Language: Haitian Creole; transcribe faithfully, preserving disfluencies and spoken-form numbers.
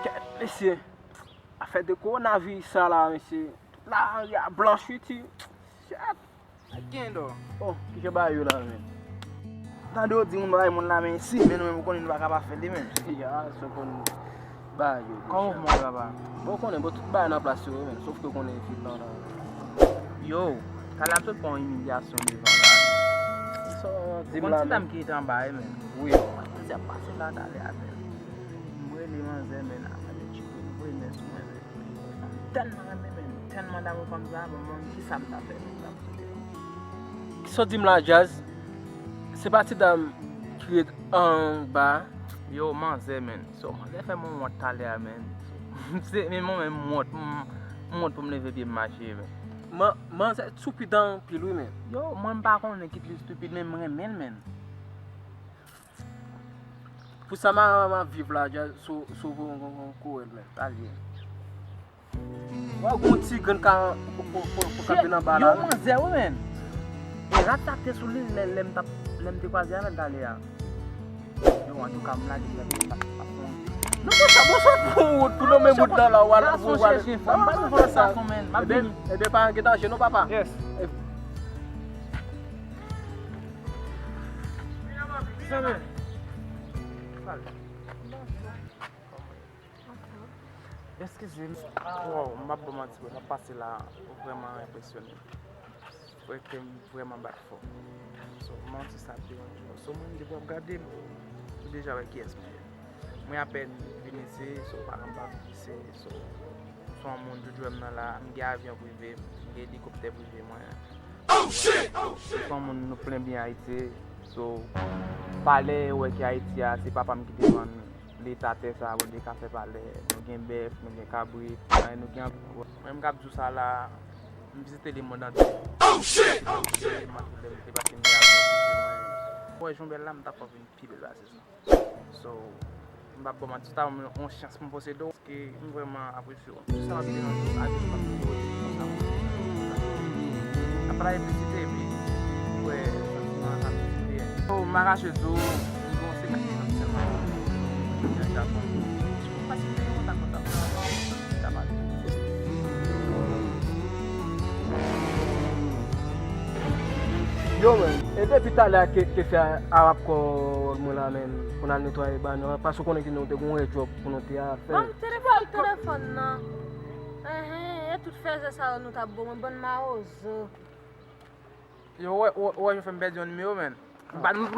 Kèt, mesye. Afè de kowonaviris sa la, mesye. Tout lari a blanch, wi, ti. Shit. Gen dò. Oh, ki jan bagay yo la, men? Tande yo di moun bay moun la, men si, men nou menm, ou konnen nou pa ka pa fè li, men. Ya, sa w konn bagay yo deja. Kòman w papa? Bon, ou konnen, bon, tout bagay nan plas yo, men. Sof ke w konnen vil lan la. Yo, talè m sot pran yon imilyasyon devan la. Sa w di m la, men? Ti dam ki te anba, men. Wi. Manzè ap pase la talè a, men. M rele manzè, men, a, manzè tcheke, m voye men sou mwen, men. Tèlman renmen, men, tèlman damou fanm sa, bon, bon, kisa m ta fè, men, m ta fè. Kisa w di m la, Jazz? Se pa ti dam ki ret anba? Yo, manzè, men. So, manzè fè m yon wont talè a, men. Se, men mwen menm, m wont, m, m wont pou m leve pye m mache, men. Man, manzè estipid anpil, wi, men. Yo, mwen m pa konnen kit li estipid, men m renmen l, men. Pou sa m a, m a viv la, Jazz, sou, sou, sou, sou, sou kouwèl, men. Sa l ye. Wè, gon ti grenn ka pou, pou, pou, pou kanpe nan ba la. Yo, manzè, wi, men. E rat sa k te sou li, lè, lè m t ap, lè m te kwaze avè l talè a. Yo, antouka, m lage l, lè m t ap, ap fon. Non, bon, sa, bon, sa, pou, pou nonmen bout nan la, w al, w al. Gason chèche fanm, pa nou vòlè gason, men. M ap vini. Ebyen, ebyen, pa gen danje, non, papa. Yes. E- Sa, men. Eskize m. Wow, m p ap ba w manti, bro. Sa k pase la vrèman enpresyonnen m. Vrè kè m vrèman bat fò. So, manti sa te yon jou. So, moun depi w ap gade m, ou deja wè kiyès mwen ye. Mwen apèn vin isi, so, paran m pa vin isi, so, se yon moun, djoudjou m nan la, m gen avyon prive m, m gen elikoptè prive mwen. Oh, shit! Oh, shit! Se yon moun nou plen byen Ayiti, so, palè ou wè ki Ayiti a, se papa m ki te vann leta tè sa a, Bondye ka fè palè. Nou gen bèf, nou gen kabrit, anyen nou gen anpil. Mwen, m k ap di w sa la, m vizite lemonn antye. Oh, shit! Oh, shit! M ap pwoblèm te pase m gen avyon prive mwen. Wè, jan w bèl la, m t ap fè w vin pi bèl pase sa. So, m p ap ba w manti, sa ta ban m yon chans pou m posede w, paske m vrèman apresye w. Tout sa m ap di nan jou a, jis m ap di w konsa. N ap pale piblisite, epi, ou wè, santiman an ka vizite. So, m a rache di w, m gen yon sekre nan sèlman. Nan Japon. Paske m te gen kontak, kontak. Yo, men, e depi talè a ke, ke fè a ap kò mwen la, men, pou n al netwaye ba nou, paske w konnen ke nou te gon red job pou nou te al fè. Ban m telefòn, telefòn nan. Enhen, e tout fèzè sa yo nou t ap bo mwen, bann mawozo. Yo, wè, wè, wè, yo fè m pèdi yon nimewo, men. Ban m.